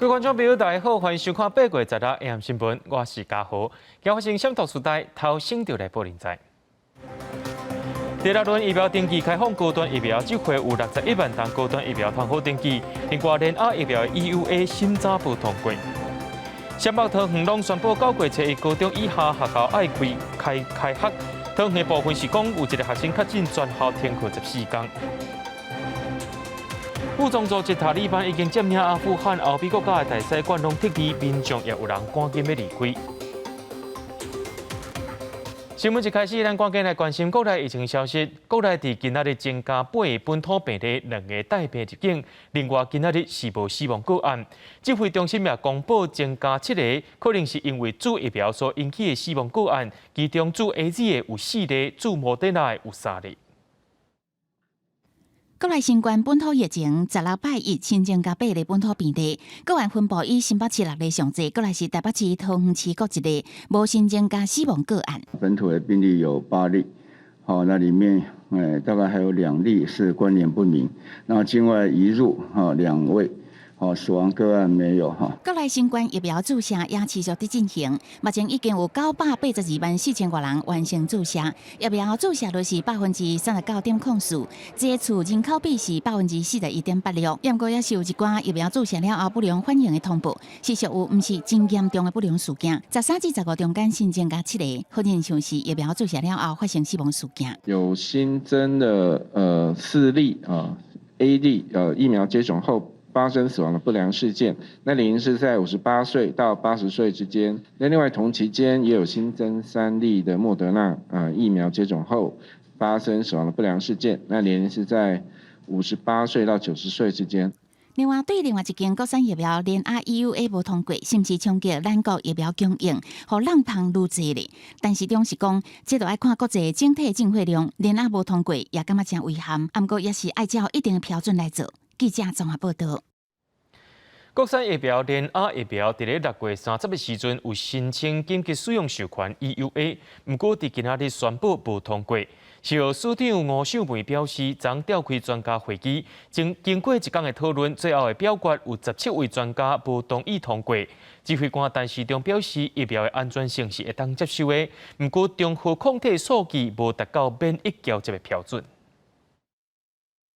各位觀眾朋友，大家好，歡迎收看8月16 AM 新聞，我是嘉豪。今發生啥特殊代，頭先就來報您知。第六輪疫苗登記開放，高端疫苗這回有61萬筒高端疫苗通好登記，另外聯亞疫苗 EUA 審查無通過。雙北桃園攏宣布9月初一高中以下學校愛開開開學，桃園的部分是講有一個學生確診全校停課14工。武裝組織塔利班已經佔領阿富汗後壁國家的大使館攏撤離，民眾也有人趕緊欲離開。新聞一開始，咱趕緊來關心國內疫情消息。國內佇今仔日增加八个本土病例，兩个帶病入境。另外，今仔日是無死亡個案。指揮中心也公布增加七个，可能是因為注疫苗所引起的死亡個案，其中注 AZ 的有四例，注莫德納的有三例。國內新冠本土疫情16拜一新增加八例本土病例，個案分布以新北市六例上濟，過來是台北市、桃園市各一例，無新增加死亡個案。本土的病例有八例，好，那裡面大概還有兩例是關聯不明，那境外移入哈兩位。哦，死亡個案沒有哈。國內新冠疫苗注射也持續佇進行，目前已經有982.4萬外人完成注射，疫苗注射率是39.04%，這次人口比是41.86%。不過也是有一寡疫苗注射了後不良反應的通報，是屬於毋是真嚴重的不良事件。13至15中間新增加七个，可能像是疫苗注射了後發生死亡事件。有新增的四例啊，AZ 疫苗接種後發生死亡的不良事件，那年齡是在58歲到80歲之間。那另外同期間也有新增三例的莫德納疫苗接種後發生死亡的不良事件，那年齡是在58歲到90歲之間。另外，對另外一間國產疫苗聯亞 EUA 無通過，是毋是衝擊咱國疫苗供應，予浪通愈濟咧？陳時中是講，這著愛看國際整體進貨量，聯亞無通過也感覺誠遺憾，毋過也是愛照一定的標準來做。記者綜合報道。國產疫苗聯亞疫苗佇咧6月30日時陣有申請緊急使用授權 EUA，毋過佇今仔日宣布無通過。食藥署長吳秀梅表示，昨召開專家會議，經過一工的討論，最後的表決有17位專家無同意通過。指揮官陳時中表示，疫苗的安全性是會當接受的，毋過中和抗體數據無達到免疫調節的標準。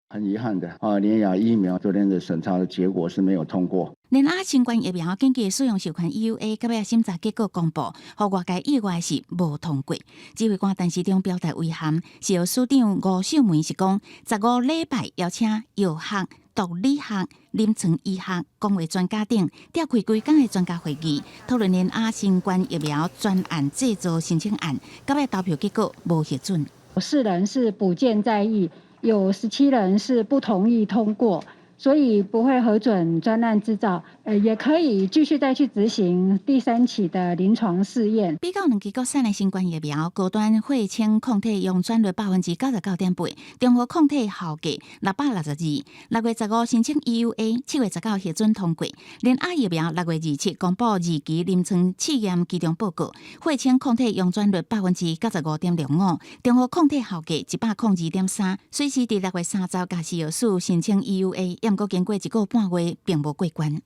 很遺憾的啊，聯亞疫苗昨天的審查的結果是沒有通過。聯亞新冠疫苗緊急使用授權 EUA，到尾審查結果公布，予外界意外是無通過。指揮官陳時中表達遺憾，食藥署長吳秀梅是講，15禮拜邀請藥學、毒理學、臨床醫學、公衛專家等，召開規工的專家會議，討論聯亞新冠疫苗專案製造申請案，到尾投票結果無核准。四人是補件再議。有17人是不同意通過，所以不會核准專案製造。也可以繼續再去執行第三期的臨床試驗。比較兩支國產的新冠疫苗，高端血清抗體陽轉率99.8%，中和抗體效價662。6月15申請 EUA，7月19核准通過。聯亞疫苗6月27公布二期臨床試驗期中報告，血清抗體陽轉率95.65%，中和抗體效價102.3。隨時佇6月30共食藥署申請 EUA，毋過經過一個半月，並無過關。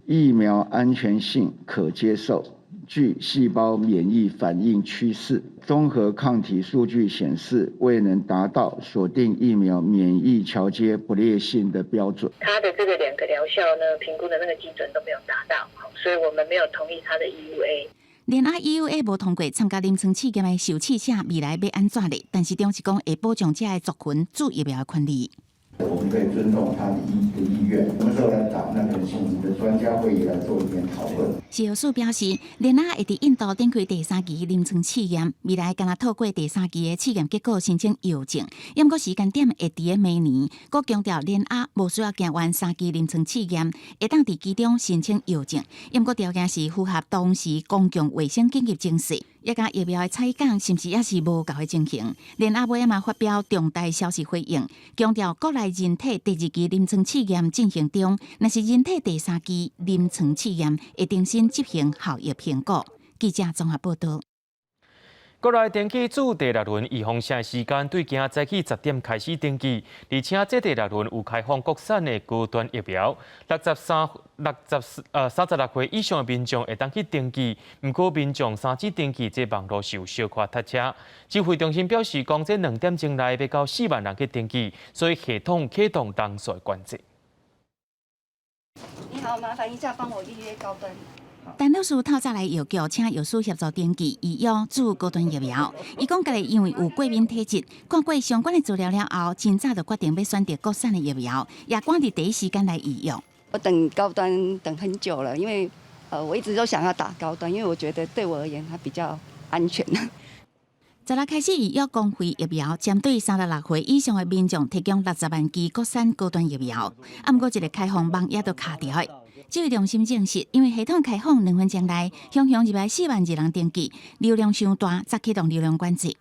疫苗安全性可接受，具細胞免疫反應趨勢。綜合抗體數據顯示，未能達到鎖定疫苗免疫橋接不劣性的標準。它的這個兩個療效呢，評估的那個基準都沒有達到，所以我們沒有同意它的 EUA。聯亞 EUA 無通過，參加臨床試驗的受試者未來欲按怎咧？陳時中是講會保障這个族群注疫苗的權利。我們可以尊重他的意願，什麼時候來打？那可能請我們的專家會議來做一點討論。食藥署表示，聯亞會佇印度展開第三期臨床試驗，未來敢若透過第三期的試驗結果申請藥證，毋過時間點會佇咧明年。閣強調聯亞無需要行完三期臨床試驗，會當佇其中申請藥證，毋過條件是符合當時公共衛生緊急情勢。抑佮疫苗的採購是毋是也是無仝的情形？聯亞尾仔嘛發表重大消息回應，強調國內人體第二期臨床試驗進行中，若是人體第三期臨床試驗會重新執行效益評估。記者綜合報道。國內登記注第六輪預防針時間對今早起10點開始登記，而且這第六輪有開放國產的高端疫苗，66歲以上的民眾會當去登記。毋過民眾三指登記，這網路是有小可塞車。指揮中心表示，講這2點鐘內欲到4萬人去登記，所以系統啟動人數管制。你好，麻煩一下幫我預約高端。陳老師透早來藥局請藥師協助登記預約注高端疫苗。伊講家己因為有過敏體質，看過相關的資料了後，真早就決定欲選擇國產的疫苗，也趕佇第一時間來預約。我等高端等很久了，因為我一直都想要打高端，因為我覺得對我而言它比較安全。十六開始預約公費疫苗，針對36歲以上的民眾提供60萬劑國產高端疫苗。啊，毋過一个開放網頁都卡著。指揮中心證實，因為系統開放2分鐘內，雄雄入來4萬二人登記，流量傷大，才啟動流量管制。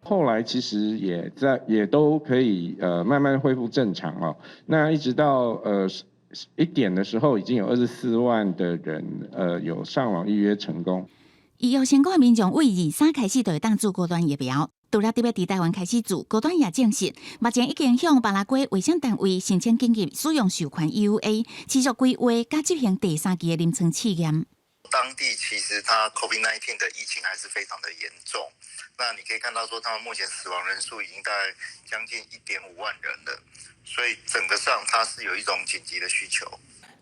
後來其實也在也都可以慢慢恢復正常哦。那一直到1點的時候，已經有24萬的人有上網預約成功。預約成功的民眾為23開始就會當注高端疫苗，除了特別佇台灣開始注，高端也證實，目前已經向巴拉圭衛生單位申請緊急使用授權 EUA，持續規劃佮執行第三期的臨床試驗。當地其實它 COVID-19 的疫情還是非常的嚴重，那你可以看到說，他們目前死亡人數已經大概將近1.5萬人了，所以整個上它是有一種緊急的需求。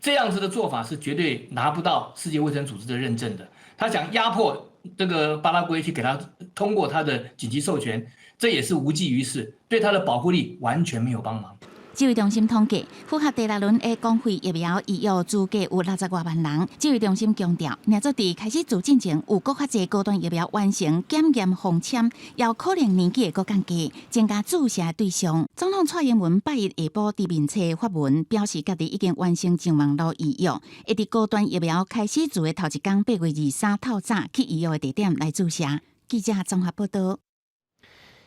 這樣子的做法是絕對拿不到世界衛生組織的認證的。他想壓迫這個巴拉圭去給他通過他的緊急授權，這也是無濟於事，對他的保護力完全沒有幫忙。指揮中心統計，符合第六輪的公費疫苗預約資格有60外萬人。指揮中心強調，若做佇開始注進前有閣較濟高端疫苗完成檢驗封籤，有可能年紀會閣降低，增加注射對象。總統蔡英文拜一下晡佇面冊發文，表示家己已經完成上網路預約，會佇高端疫苗開始注的頭一工8月23透早去預約的地點來注射。記者綜合報道。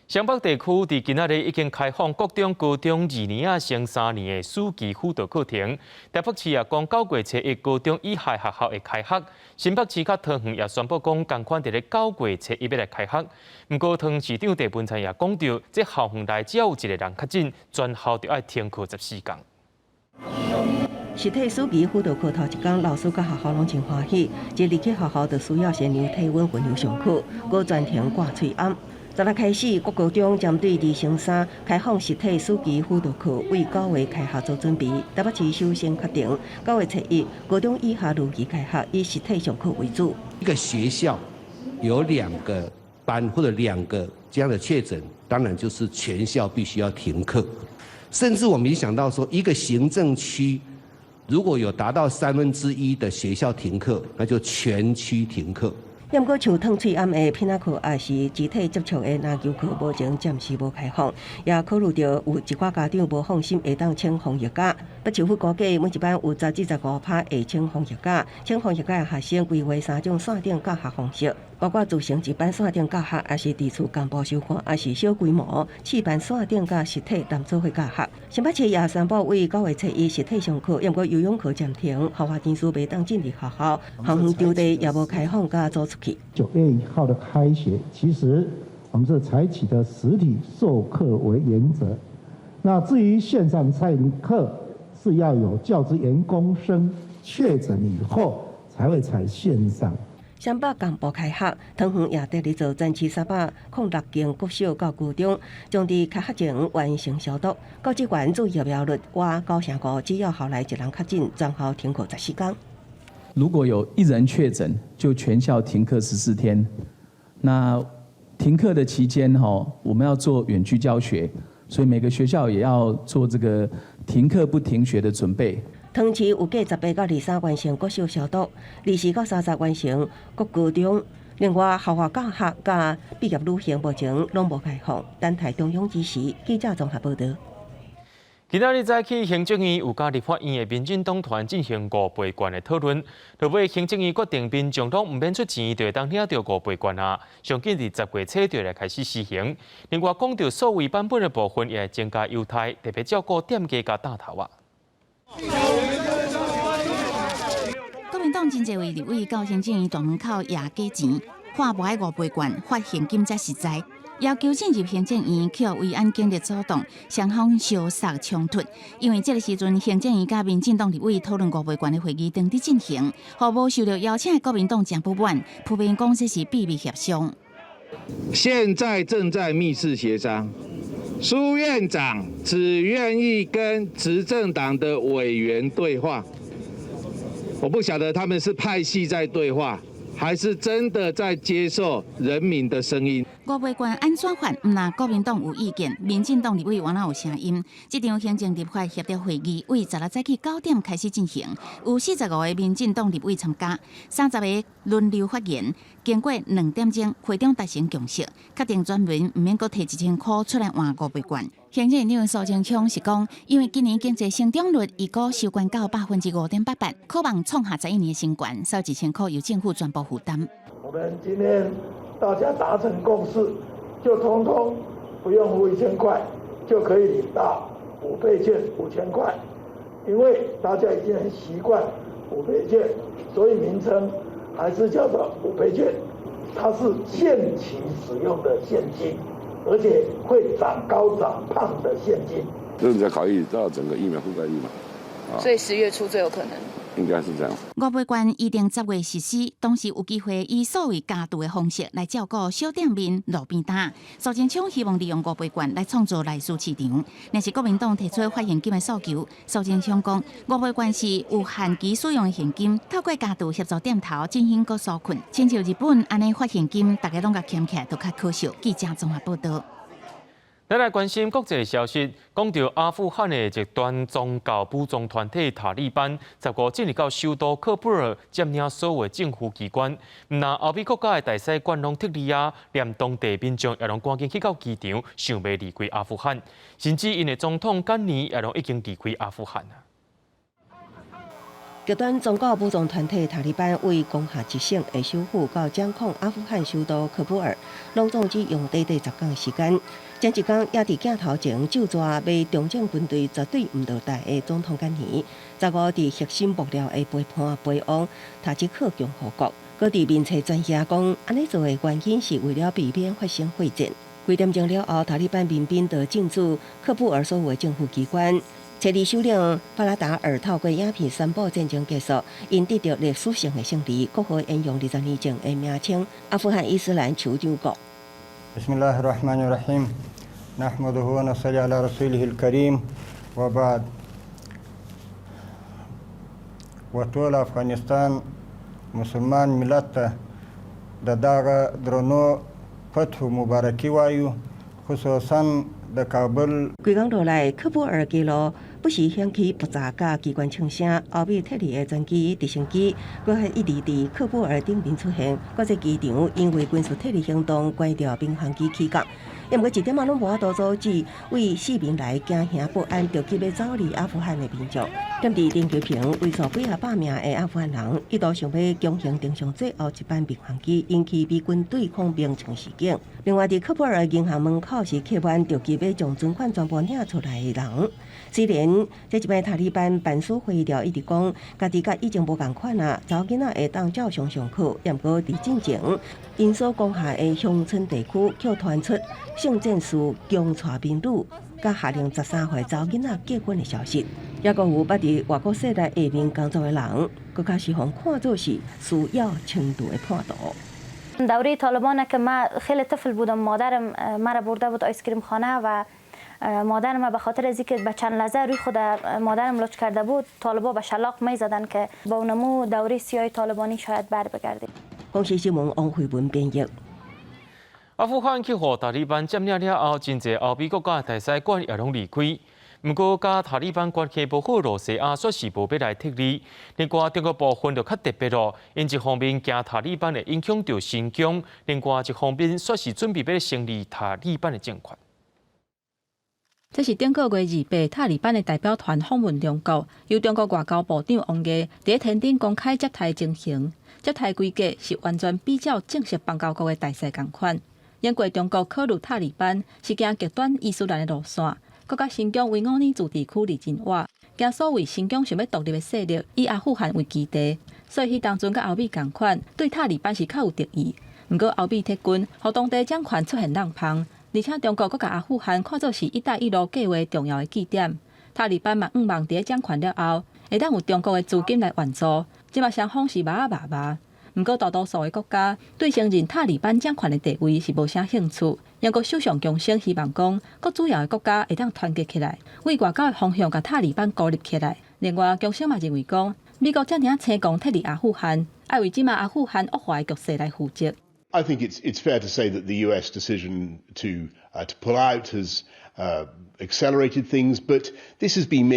雙北地區佇今仔日已經開放國中、高中二年仔升三年的暑期輔導課程。台北市也講9月初一高中以下學校會開學。新北市佮桃園也宣布講，仝款佇咧9月初一欲來開學。毋過桃園市長鄭文燦也講著，這校園內只要有一個人確診，全校就愛停課14天。實體暑期輔導課頭一工，老師佮學校攏真歡喜。一入去學校就需要先量體溫、輪流上課，閣全程掛喙罨。十六開始，國高中針對二升三開放實體暑期輔導課，為9月開學做準備。台北市首先確定，9月初一，高中以下如期開學，以實體上課為主。一個學校有兩個班或者兩個這樣的確診，當然就是全校必須要停課。甚至我們想到說，一個行政區如果有達到1/3的學校停課，那就全區停課。毋過像燙喙罨的片仔課，抑是肢體接觸的籃球課，目前暫時無開放，也考慮著有一寡家長無放心會當請防疫假。北市府估計每一班有10至15%會請防疫假，請防疫假的學生規劃三種線頂教學方式，包括組成一班線頂教學，抑是佇厝同步收看，抑是小規模試辦線頂佮實體同做伙教學。新北市也宣布為9月初一實體上課，毋過游泳課暫停，校外人士袂當進入學校，校園場地也無開放佮租出去。9月1號的開學，其實我們是採取的實體授課為原則。那至於線上上課，是要有教職員工生確診以後，才會採線上。雙北同步開學，桃園也佇咧做全市306間國小到高中，將佇開學前完成消毒。教職員注疫苗率倚9.5%，只要校內一人確診，全校停課14天。如果有一人確診，就全校停課14天。那停課的期間，哈，我們要做遠距教學，所以每個學校也要做這個停課不停學的準備。桃園市預計18到23完成國小消毒，24到30完成國高中。另外，校外教學佮畢業旅行目前攏無開放，等待中央指示。記者綜合報道。今仔日早起，行政院有佮立法院的民進黨團進行五倍券的討論。落尾行政院決定，民眾攏毋免出錢，就會當領著五倍券啊。上緊佇10月初就來開始施行。另外，講著數位版本的部分，也會增加優待，特別照顧店家佮擔頭仔。國民黨真濟位立委到行政院大門口攑假錢。看無愛五倍券發現金才實在。要求進入行政院，予維安警力阻擋，雙方相殺衝突。因為這个時陣，行政院佮民進黨立委討論五倍券的會議正佇進行，予無受著邀請的國民黨誠不滿，批評講這是秘密協商。現在正在密室協商，蘇院長只願意跟執政黨的委員對話。我不曉得他們是派系在對話，還是真的在接受人民的聲音。五倍券按怎發？毋但國民黨有意見，民進黨立委原來有聲音。這場行政立法協調會議為16早起9點開始進行，有45個民進黨立委參加，30個輪流發言。經過2點鐘，會長達成共識，確定全民毋免閣提1000箍出來換五倍券。行政院長蘇貞昌是講，因為今年經濟成長率預估收懸到5.88%，可望創下11年的新高，所以1000箍由政府全部負擔。我們今天大家達成共識，就通通不用付1000塊，就可以領到五倍券5000塊。因為大家已經很習慣五倍券，所以名稱還是叫做五倍券。它是限期使用的現金，而且會長高長胖的現金。正在考慮到整個疫苗覆蓋率嘛，所以10月初最有可能。應該是這樣。五倍券預定10月實施，當時有機會以所謂加注的方式來照顧小店面、路邊攤。蘇貞昌希望利用五倍券來創造內需市場。若是國民黨提出發現金的訴求，蘇貞昌講五倍券是有限期使用的現金，透過加注協助店頭進行閣紓困。親像日本按呢發現金，大家攏共撙起來，都較可笑。記者綜合報導。咱來關心國際消息，講著阿富汗的極端宗教武裝團體塔利班，15進入到首都喀布爾，佔領所有政府機關。毋但歐美國家的大使館攏撤離啊，連當地民眾也攏趕緊去到機場，想欲離開阿富汗，甚至𪜶的總統甘尼也攏已經離開阿富汗啊。極端宗教武裝團體塔利班為攻下一省的首府到掌控阿富汗首都喀布爾，攏總只用短短10天時間。前一工也佇鏡頭前咒跩欲重整軍隊絕對毋落台的總統甘尼，15佇核心幕僚的陪伴飛往塔吉克共和國，閣佇面冊傳遐講，按呢做的原因是為了避免發生血戰。幾點鐘了後，塔利班民兵就進駐喀布爾所有的政府機關。初二首領巴拉達爾透過影片宣布戰爭結束，𪜶得著歷史性的勝利，國號沿用20年前的名稱——阿富汗伊斯蘭酋長國。 بسم الله الرحمن الرحيم نحمده ونصلي على رسوله الكريم وبعد و ټول افغانستان مسلمان ملت ته د دغه درنو فتحو مبارکي وایو خصوصا د کابل。規工落來，喀布爾街路不時響起爆炸佮機關槍聲，歐美撤離的專機、直升機，閣還一直佇喀布爾頂面出現。國際機場因為軍事撤離行動關掉民航機起降，毋過一點仔攏無法度阻止為四面來驚嚇不安、著急欲走離阿富汗的民眾。踮佇停機坪為數幾仔百名的阿富汗人，一度想欲強行登上最後一班民航機，引起美軍對抗鳴槍示警。另外，佇喀布爾銀行門口是客滿著急欲將存款全部領出來的人。雖然這一擺塔利班辦事會議一直講，家己佮以前無仝款啊，查某囡仔會當照常上課。毋過佇進前，𪜶所攻下的鄉村地區，卻傳出聖戰士強娶民女，佮下令13歲查某囡仔結婚的消息。抑閣有捌佇外國勢力下面工作的人，閣較是予人看做是需要程度的叛徒。 دوره طالبان که من خیلی طفل بودم مادرم مرا برده بود ice cream خانه و مادرم به خاطر از اینکه به چند لحظه روی خود مادرم لچ کرده بود طالبا به شلاق می زدن که با اونمو دوره سیاه طالبانی شاید بر بگرده。公視新聞王慧文編譯。阿富汗去予塔利班佔領了後，真濟歐美國家的大使館也攏離開。毋過，佮塔利班關係無好，羅西亞煞是無欲來撤離。另外，中國部分就較特別囉，𪜶一方面驚塔利班會影響著新疆，另外一方面煞是準備欲成立塔利班的政權。這是頂個月28塔利班的代表團訪問中國，由中國外交部長王毅佇天頂公開接待情形。接待規格是完全比照正式邦交國的大使仝款。因為中國考慮塔利班是行極端伊斯蘭的路線，閣佮新疆維吾爾自治區離真倚，驚所謂新疆想欲獨立的勢力以阿富汗為基地，所以彼當陣佮歐美仝款，對塔利班是較有敵意。毋過歐美撤軍，予當地掌權出現空縫，而且中國閣共阿富汗看做是「一帶一路」計畫重要的據點。塔利班嘛向望佇咧掌權了後，會當有中國的資金來援助。這馬雙方是肉仔肉肉。毋過大多數的國家對承認塔利班掌權的地位是無啥興趣。英國首相強生希望講，各主要的國家會當團結起來，為外交的方向共塔利班孤立起來。另外，強生嘛認為講，美國遮爾仔成功撤離阿富汗，愛為這馬阿富汗惡化的局勢來負責。 I think it's fair to say that the US decision to pull out has accelerated things, but this has been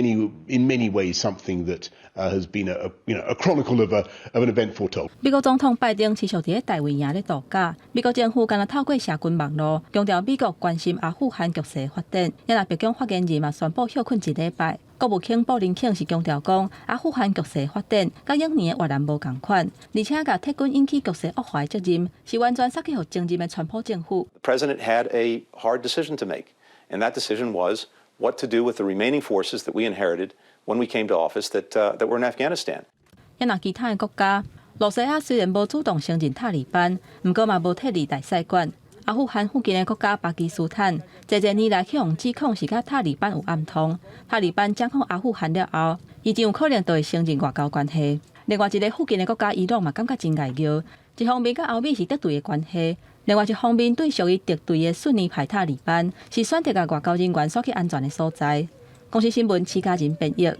in many ways something that has been a you know a chronicle of an event foretold. 美國總統拜登持續佇咧大衛營咧度假。美國政府敢若透過社群網路強調美國關心阿富汗局勢發展。也若白宮發言人嘛宣布歇睏一禮拜。國務卿布林肯是強調講，阿富汗局勢發展佮往年的越南無仝款，而且共撤軍引起局勢惡化的責任是完全捒去予前任的川普政府。 The president had a hard decision to make, and that decision was what to do with the remaining forces that we inherited when we came to office that were in Afghanistan. 也若其他的國家，露西亞雖然無主動承認塔利班，毋過嘛無撤離大使館。阿富汗附近的國家巴基斯坦，濟濟年來去予指控是佮塔利班有暗通。塔利班掌控阿富汗了後，伊真有可能就會承認外交關係。另外一个附近的國家伊朗嘛，感覺真礙尿。一方面佮歐美是敵對的關係，另外一方面對屬於敵對的遜尼派塔利班，是選擇共外交人員徙去安全的所在。公視新聞徐嘉仁編譯。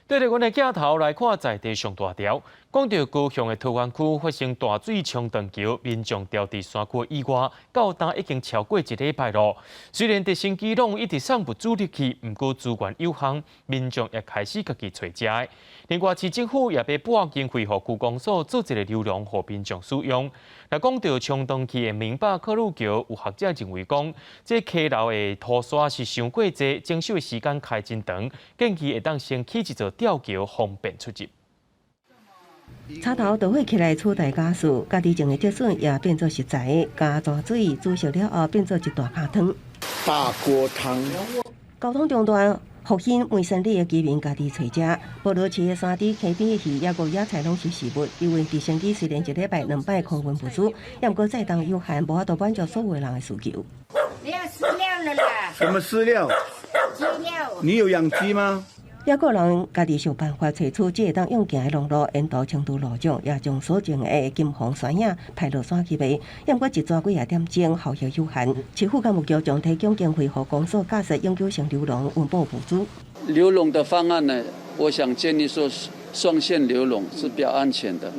對著阮的鏡頭來看，在地上大條，講著高雄的桃園區發生大水沖斷橋，民眾牢佇山區意外，到今已經超過一禮拜囉。雖然直升機攏一直送物資入去，毋過資源有限，民眾也開始家己揣食的。另外，市政府也欲撥經費予區公所做一个溜廊，予民眾使用。來講著沖斷去的明霸客路橋，有學者認為講，這溪流的土沙是傷過濟，整修的時間開真長，建議會當先起一座吊橋，方便出入。柴頭著火起來取代家私，家己種的竹筍也變做食材，加泉水煮熟了後變做一大羹湯。大鍋湯。交通中斷，復興梅山里的居民家己揣食，菠蘿市的山豬溪邊的魚，抑閣野菜攏是食物。因為直升機雖然一禮拜兩擺空運物資，也毋過載重有限，無法度滿足所有人的需求。你要飼料了啦？什麼飼料？雞料。你有養雞嗎？抑閣有人家己想辦法揣出這會當用行的農路，沿途清除路障，也將所種的金黃山葉排落山去賣。抑毋過一逝幾仔點鐘，效益有限。市府幹部局將提供經費，予公所架設永久性溜廊，運補物資。溜廊的方案呢？我想建議說雙線溜廊是比較安全的。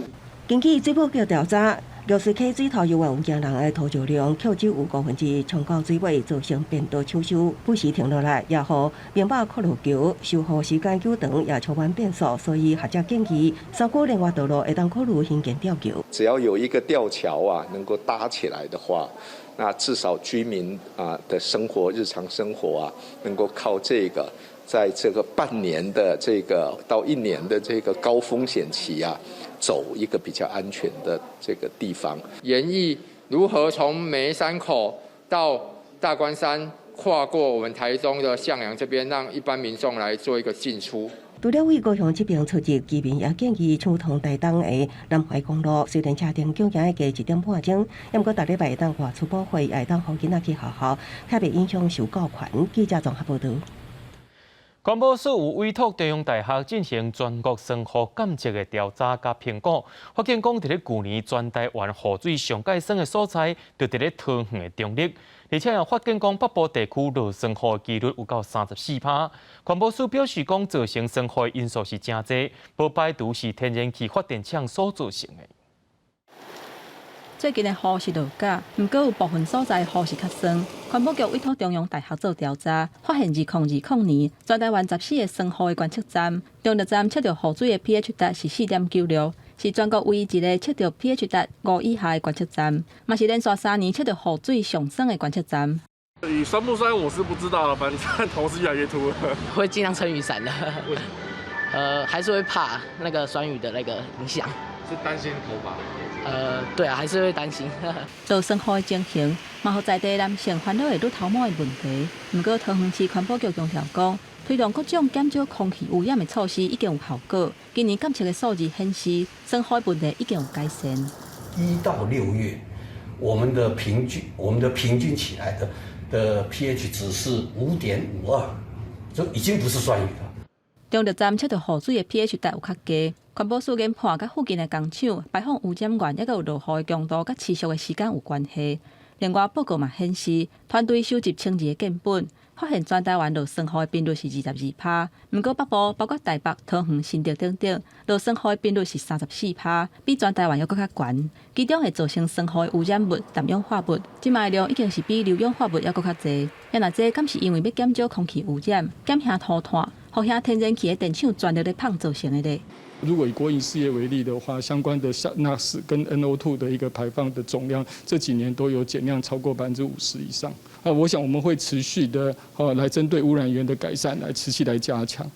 根據水保局調查，玉水溪水頭猶原有驚人的土石量，扣走有1/5衝到水尾，造成便道搶修不時停落來，也予明霸客路橋修復時間久長，也充滿變數。所以學者建議，山區另外道路會當考慮興建吊橋。只要有一個吊橋啊，能夠搭起來的話，那至少居民啊的生活、日常生活啊，能夠靠這個，在這個半年的這個到一年的這個高風險期啊，走一個比較安全的這個地方。研議如何從梅山口到大關山，跨過我們台中的向陽這邊，讓一般民眾來做一個進出。除了為高雄這邊出入，居民也建議暢通台東的南懷公路。雖然車程叫行加一點半鐘，毋過逐禮拜會當外出補貨，也會當予囡仔去學校，較袂影響受教權。記者綜合報道。環保署有委託中央大學進行全國酸雨監測的調查佮評估，發現講佇咧舊年全台灣雨水上蓋酸的所在，就佇咧桃園的中壢，而且也發現講北部地區落酸雨的幾率有到34%。環保署表示講，造成酸雨的因素是誠濟，無排除是天然氣發電廠所造成的。最近的雨是落假，毋過有部分所在雨是較酸。環保局委託中央大學做調查，發現2020年全台灣14個酸雨的觀測站，中壢站測著雨水的 pH 值是4.96，是全國唯一一個測著 pH 值5以下的觀測站，嘛是連續3年測著雨水上酸的觀測站。雨酸不酸我是不知道，反正頭是越來越禿了。會盡量撐雨傘的。為什麼？還是會怕那個酸雨的那個影響。是擔心頭髮？對啊，還是會擔心。做酸雨的情形，嘛予在地男性煩惱會愈頭毛的問題。毋過桃園市環保局強調講，推動各種減少空氣污染的措施已經有效果。今年監測的數字顯示，酸雨問題已經有改善。1到6月，我們的平均起來的 pH 值是5.52，就已經不是酸雨了。中壢站測著雨水的 pH 值有較低，環保署研判，佮附近的工廠排放污染源，抑閣有落雨的強度佮持續的時間有關係。另外報告嘛顯示，團隊收集清潔的樣本，發現全台灣落酸雨的頻率是22%，毋過北部包括台北、桃園、新竹等等，落酸雨的頻率是34%，比全台灣猶閣較懸。其中會造成酸雨的污染物氮氧化物，這擺量已經是比硫氧化物猶閣較濟。啊若這敢是因為欲減少空氣污染、減輕塗炭、予遐天然氣的電廠全力咧放造成的咧？如果以國營事業為例的話，相關的 NOx 跟 NO2 的一個排放的總量，這幾年都有減量超過50%以上。啊，我想我們會持續的，來針對污染源的改善，來持續來加強。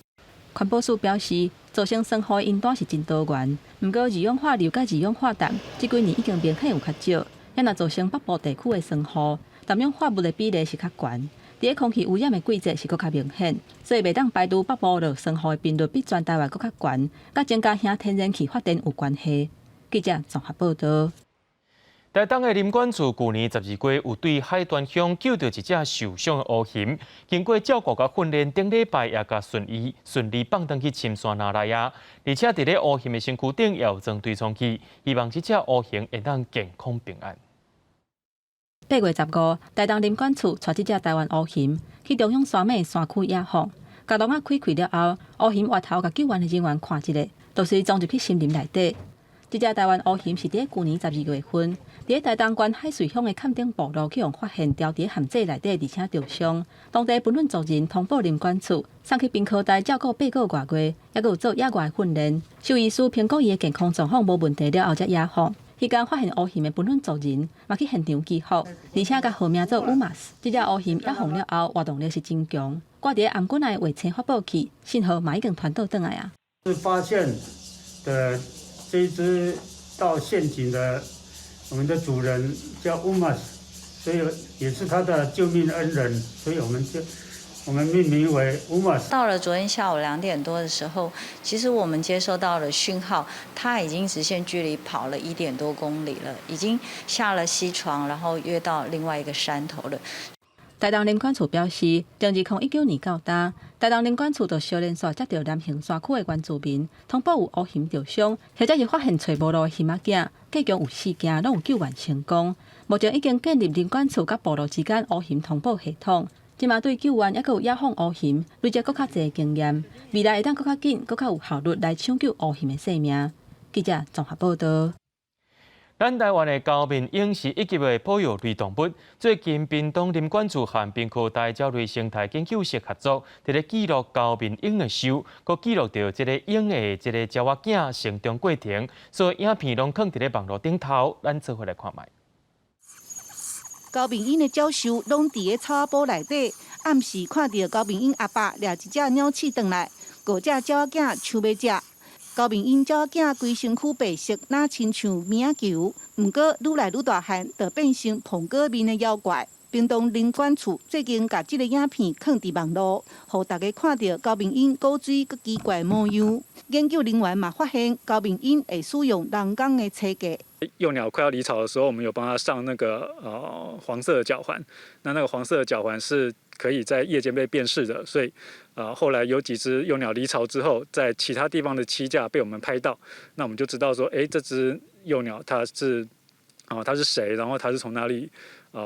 環保署表示，造成酸雨的因子是真多元，毋過二氧化硫佮二氧化氮，這幾年已經明顯有較少。啊若造成北部地區的酸雨，氮氧化物的比例是較懸。佇咧空氣污染的季節是閣較明顯，所以袂當排除北部落酸雨的頻率比全台灣閣較懸，佮增加遐天然氣發電有關係。記者綜合報導。台東的林管處舊年12月有對海端鄉救著一隻受傷的烏熊，經過照顧佮訓練，頂禮拜也共順利放轉去深山林內啊。而且佇咧烏熊的身軀頂也有裝對創器，希望這隻烏熊會當健康平安。8月15，台東林管處帶這隻台灣烏熊去中央山脈山區野放，共籠仔開開了後，烏熊回頭共救援的人員看一下，就隨鑽入去森林內底。這隻台灣烏熊是佇舊年12月份，佇台東縣海瑞鄉的崁頂部落去予發現牢佇陷阱內底，而且著傷。當地歕粉族人通報林管處，送去屏科大照顧八個外月，猶閣有做野外訓練。獸醫師評估伊的健康狀況無問題了後，才野放。彼工發現烏熊的歕粉族人，嘛去現場祈福，而且共號名做烏馬斯。這隻烏熊野放了後，活動力是真強，掛佇頷頸內衛星發報器，信號嘛已經傳倒轉來啊。是發現的這隻到陷阱的，我們的主人叫烏馬斯，所以也是他的救命恩人，所以我們命名為烏馬斯。到了昨天下午2點多的時候，其實我們接收到了訊號，他已經直線距離跑了1點多公里了，已經下了溪床，然後躍到另外一個山頭了。台東林管處表示，從2019年到今，台東林管處就相連續接著南橫山區的原住民通報有烏熊著傷，或者是發現揣無路的熊仔囝，計共有四件攏有救援成功。目前已經建立林管處佮部落之間烏熊通報系統，這馬對救援抑閣有野放烏熊累積閣較濟經驗，未來會當閣較緊、閣較有效率來搶救烏熊的性命。記者綜合報導。咱台灣的高面鷹是一級的保育類動物。最近，屏東林管處和屏科大鳥類生態研究室合作，佇咧記錄高面鷹的獸，閣記錄著這個鷹的這個鳥仔囝成長過程，所有影片攏囥佇咧網路頂頭，咱做伙來看覓。高面鷹的鳥獸攏佇咧草仔埔內底，暗時看著高面鷹阿爸掠一隻鳥鼠轉來，五隻鳥仔囝搶欲食。高面鷹鳥仔囝規身軀白色，若親像物仔球，毋過愈來愈大漢，就變成蘋果面的妖怪。屏東林管處最近共這个影片囥佇網路，予大家看著高面鷹古錐閣奇怪模樣。研究人員嘛發現，高面鷹會使用人工的車架。幼鳥快要離巢的時候，我們有幫它上那個黃色的腳環，那個黃色的腳環是可以在夜間被辨識的，所以後來有幾隻幼鳥離巢之後，在其他地方的棲架被我們拍到，那我們就知道說，欸，這隻幼鳥它是誰，然後它是從哪裡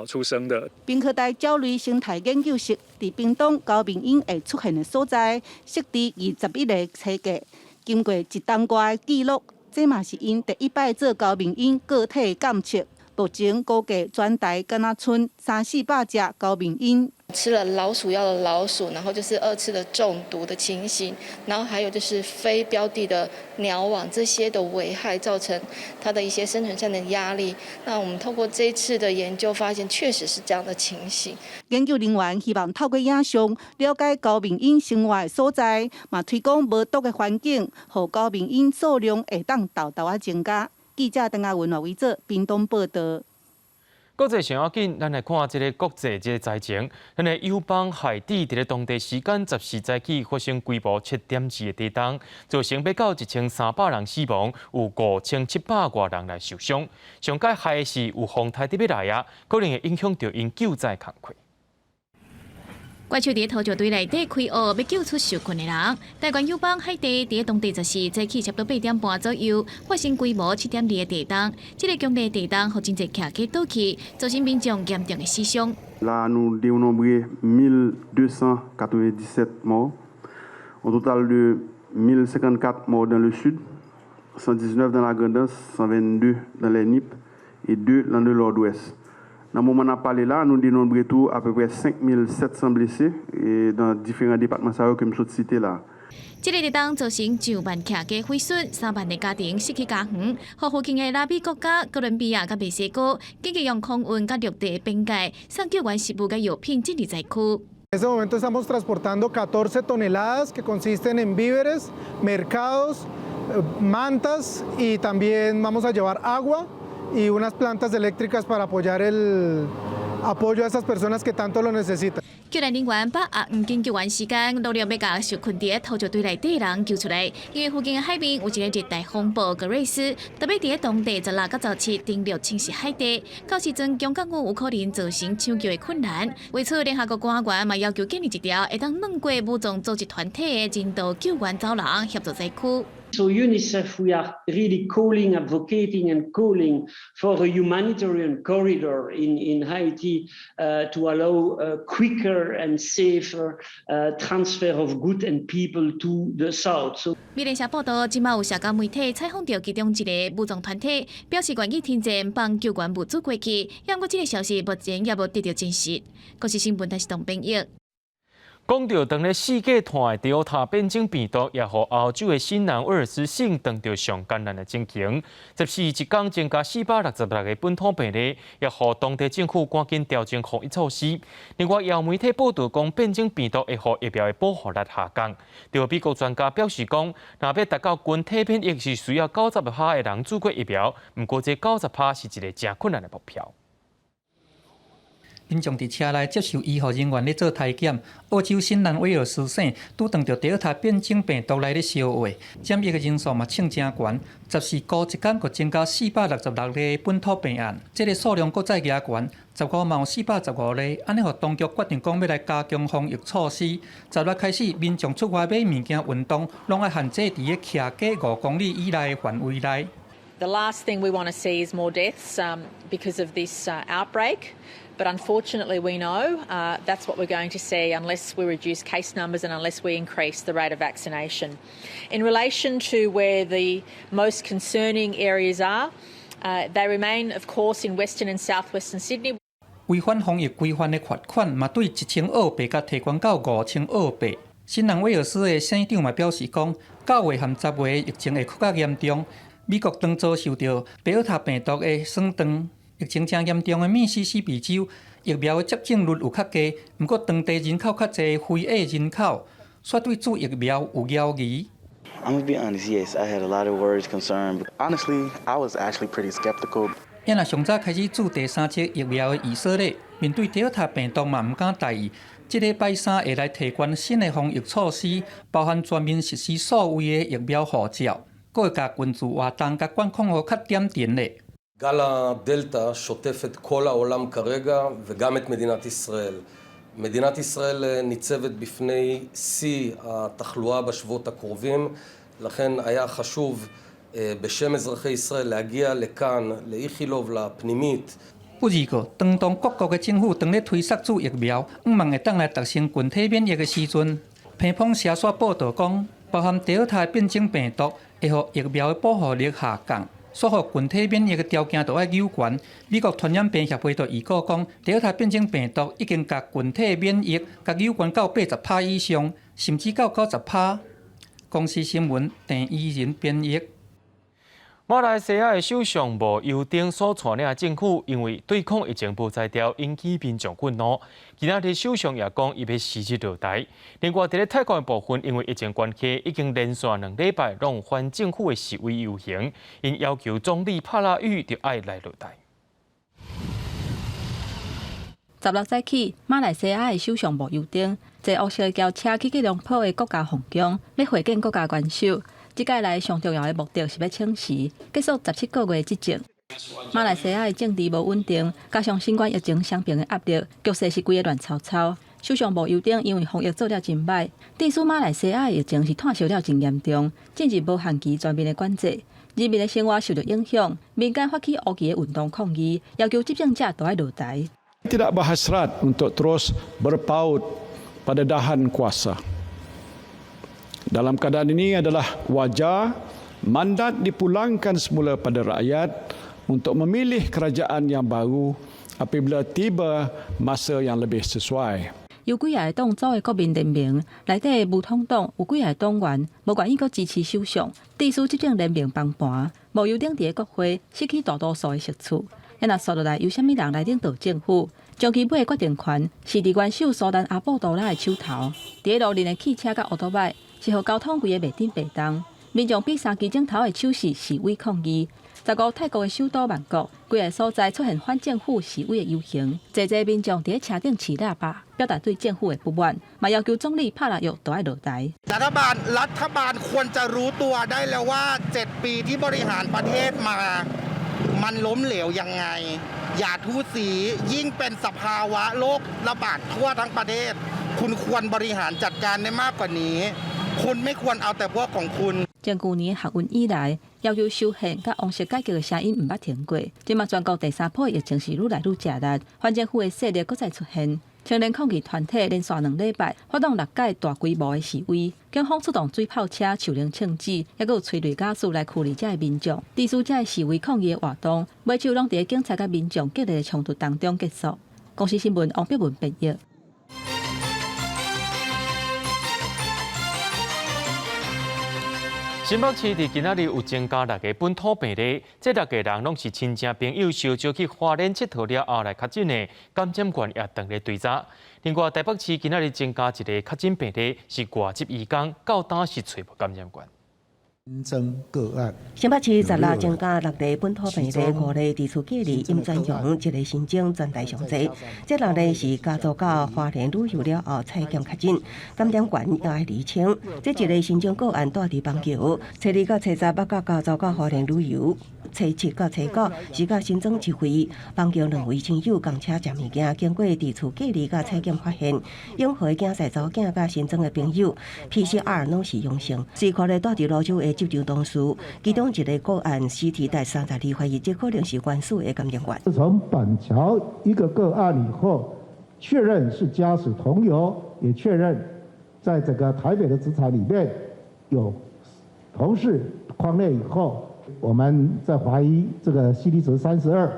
出生的。屏科大鳥類生態研究室佇屏東高面鷹會出現的所在，設置21個車架，經過一冬外的記錄，這嘛是𪜶第一擺做高面鷹個體監測。目前估計全台敢若賰三四百隻高面鷹。吃了老鼠藥的老鼠，然後就是二次的中毒的情形，然後還有就是非標的的鳥網這些的危害，造成它的一些生存上的壓力。那我們透過這一次的研究發現，確實是這樣的情形。研究人員希望透過影像了解高面鷹生活的所在，嘛推廣無毒的環境，予高面鷹數量會當沓沓仔增加。記者鄧亞文、賴維哲，屏東報導。國際上要緊，咱來看這個國際這個災情。咱的友邦海地佇咧當地時間14早起發生規模7.2的地動，造成欲到1300人死亡，有5700外人來受傷。上蓋害的是有風颱佇欲來啊，可能會影響著𪜶救災工課。怪獸佇土石堆內底開挖，欲救出受困的人。台灣友邦海地佇當地14早起差不多8點半左右，發生規模7.2的地動。這个強烈地動，予真濟徛家倒去，造成民眾嚴重的死傷。 Là, nous dénombrons 1297 morts, au total de 1054 morts dans le sud, 119 dans la Grand'Anse, 122 dans les Nippes et 2 dans le nord-ouest. Dans le moment où on a parlé là, nous dénombrons tout à peu près 5700 blessés et dans différents départements que je cité là. 這个地動造成上萬徛家毀損，3萬个家庭失去家園，予附近的拉美國家哥倫比亞佮墨西哥，緊急用空運佮陸地邊界送救援食物佮藥品進入災區。 En este momento estamos transportando 14 toneladas que consisten en víveres, mercados, mantas y también vamos a llevar agua y unas plantas eléctricas para apoyar el apoyo a esas personas que tanto lo necesitan. 救援人員把握黃金救援時間，努力欲共受困佇土石堆內底人救出來。因為附近的海面有一个熱帶風暴格瑞斯，特別佇當地16佮17登陸侵襲海地，到時陣強降雨有可能造成搶救的困難。為此，聯合國官員嘛要求建立一條會當跨過武裝組織團體的人道救援走廊，協助災區。 So UNICEF, we are really calling, advocating and calling for a humanitarian corridor in Haiti to allow a quicker and safer transfer of goods and people to the south. So 美聯社報道，這馬有社交媒體採訪著其中一个武裝團體，表示願意停戰放救援物資過去。不過這个消息目前猶無得著證實。國視新聞台是董編譯。講著當咧世界傳的德爾塔變種病毒，也予澳洲的新南威爾斯省當著上艱難的情形。14一工增加466個本土病例，也予當地政府趕緊調整防疫措施。另外，有媒體報導講，變種病毒會予疫苗的保護力下降。著美國專家表示講，若欲達到群體免疫，是需要90趴的人注過疫苗。毋過，這九十趴是一个誠困難的目標。民眾佇車內接受醫護人員咧做篩檢。澳洲新南威爾斯省拄當著德爾塔變種病毒來咧燒話，染疫的人數嘛衝誠懸。14號一工閣增加466例本土病案，這个數量閣再加懸，154,415例。按呢予當局決定講欲來加強防疫措施。16開始，民眾出外買物件、運動，攏愛限制佇咧徛家5公里以內的範圍內。 The last thing we want to see is more deaths because of this outbreak. But unfortunately, we know that's what we're going to see unless we reduce case numbers and unless we increase the rate of vaccination. In relation to where the most concerning areas are, they remain, of course, in Western and southwestern Sydney. 違反防疫規範的罰款嘛，對1000澳幣共提懸到5000澳幣。新南威爾斯的省長嘛表示講，9月和10月疫情會閣較嚴重。美國當遭受著德爾塔病毒的損斷。疫情誠嚴重的密西西比州，疫苗的接種率有較低，毋過當地人口較濟，非裔人口，煞對注疫苗有猶疑。 I'm gonna be honest, yes, I had a lot of worries, concern. Honestly, I was actually pretty skeptical. 也若上早開始注第三劑疫苗的以色列，面對德爾塔病毒嘛毋敢大意。這禮拜三會來提懸新的防疫措施，包含全面實施數位的疫苗護照，閣會共群聚活動共管控予較點陣咧。 גל הדלתא שוטף את כל העולם כרגע וגם את מדינת ישראל. מדינת ישראל ניצבת בפני שיא התחלואה בשבועות הקרובים, לכן היה חשוב בשם אזרחי ישראל להגיע לכאן, לאיכילוב, לפנימית. 不二個，當各國的政府當咧推捒注疫苗，向望會當來達成群體免疫的時陣，彭博社煞報導講，包含德爾塔變種病毒會予疫苗的保護力下降。所以群體免疫的條件就愛扭懸。美國傳染病協會就預告講，德爾塔變種病毒已經共群體免疫共扭懸到80趴以上，甚至到90趴。公視新聞鄭怡仁編譯。馬來西亞的首相慕尤丁所帶領的政府，因為對抗疫情無才調，引起民眾憤怒。今仔日首相也講，伊欲辭職落台。另外，佇咧泰國的部分，因為疫情關係，已經連續2禮拜攏反政府的示威遊行，𪜶要求總理帕拉育著愛來落台。十六早起，馬來西亞的首相慕尤丁坐烏色轎車去吉隆坡的國家皇宮，欲會見國家元首。這擺來上重要的目的是欲請辭，結束17個月執政。馬來西亞的政治無穩定，加上新冠疫情雙重的壓力，局勢是規个亂糟糟。首相慕尤丁因為防疫做了真䆀，致使馬來西亞的疫情是炭燒了真嚴重，進入無限期全面的管制，人民的生活受著影響。民間發起烏旗的運動抗議，要求執政者都愛落台。 Tidak berhasrat untuk terus berpaut pada dahan kuasa. Dalam keadaan ini adalah wajar mandat dipulangkan semula pada rakyat untuk memilih kerajaan yang baru apabila tiba masa yang lebih sesuai. 有幾个黨組的國民聯盟，內底巫統黨有幾个黨員無願意閣支持首相，致使執政聯盟崩盤。慕尤丁佇國會失去大多數的席次，啊若紲落來由啥物人來領導政府？將其尾的決定權是佇元首蘇丹阿布都拉的手頭。佇路面的汽車佮歐多擺是予交通規个袂振袂動，民眾比三支鐘頭的手勢示威抗議。15泰國的首都曼谷，規个所在出現反政府示威的遊行，濟濟民眾佇咧車頂飼喇叭，表達對政府的不滿，嘛要求總理帕拉育都愛落台。 รัฐบาลรัฐบาลควรจะรู้ตัวได้แล้วว่า7ปีที่บริหารประเทศมามันล้มเหลวยังไงอย่าทู่ซี้ยิ่งเป็นสภาวะโรคระบาดทั่วทั้งประเทศคุณควรบริหารจัดการได้มากกว่านี้คุณไม่ควรเอาแต่พวกของคุณ從舊年學運以來，要求修憲佮王室改革的聲音毋捌停過。這馬全國第三波疫情是愈來愈食力，反政府的勢力閣再出現。青年抗議團體連續兩禮拜發動六屆大規模的示威，警方出動水炮車、樹奶槍子，抑閣有催淚ガス來驅離遮的民眾。致使遮的示威抗議的活動，尾手攏佇警察佮民眾激烈的衝突當中結束。公視新聞王碧文編譯。新北市佇今仔日有增加六个本土病例，這六个人攏是親戚朋友相招去花蓮𨑨迌了後來確診的，感染源也當咧追查。另外，台北市今仔日增加一個確診病例，是外籍移工，到今是揣無感染源。新增個案。新北市十六增加六例本土病例，五例佇厝隔離，陰轉陽，一個新增全台上濟。這六例是家族到花蓮旅遊了後採檢確診，感染源也愛釐清。這一個新增個案蹛佇板橋，初二到初十捌佮家族到花蓮旅遊，初七到初九是佮新增一位板橋兩位親友仝車食物件，經過佇厝隔離佮採檢發現，永和囝婿查某囝佮新增的朋友 PCR 攏是陽性，隨看咧蹛佇蘆洲的執場同事，其中一個個案 CT 值32，懷疑這可能是原始的感染源。自從板橋一個個案以後，確認是家屬同遊，也確認在整個台北的職場裡面有同事匡列以後，我們在懷疑這個 CT 值32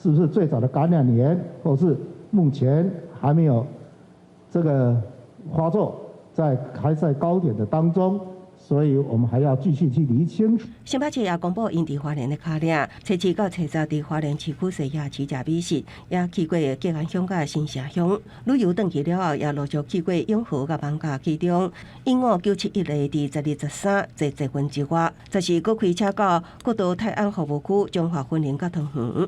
是不是最早的感染源，或是目前還沒有這個發作，在還在高點的當中。所以我們還要繼續去釐清楚。新北市也公布，𪜶佇花蓮的跤跡，初七到初十佇花蓮市區西亞市食美食，也去過吉安鄉佮新社鄉旅遊，轉去了後，也陸續去過永和佮艋舺。其中，15971例佇12、13坐捷運之外，14閣開車到國道泰安服務區彰化雲林佮桃園。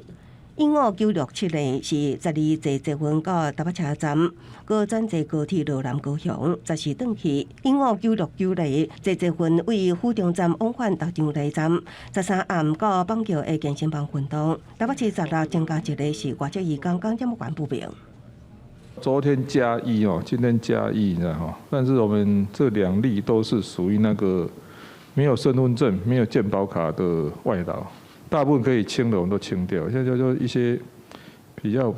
15967例是十二坐捷運到台北車站，閣轉坐高鐵落南高雄，14轉去。15969例坐捷運位府中站往返大張犁站，13暗到板橋的健身房運動。台北市16增加一例是外籍移工，感染源不明。昨天加一哦，今天加一，你知道哈？但是我們這兩例都是屬於那個沒有身份證、沒有健保卡的外勞。大部分可以清的，我們都清掉。現在就一些比較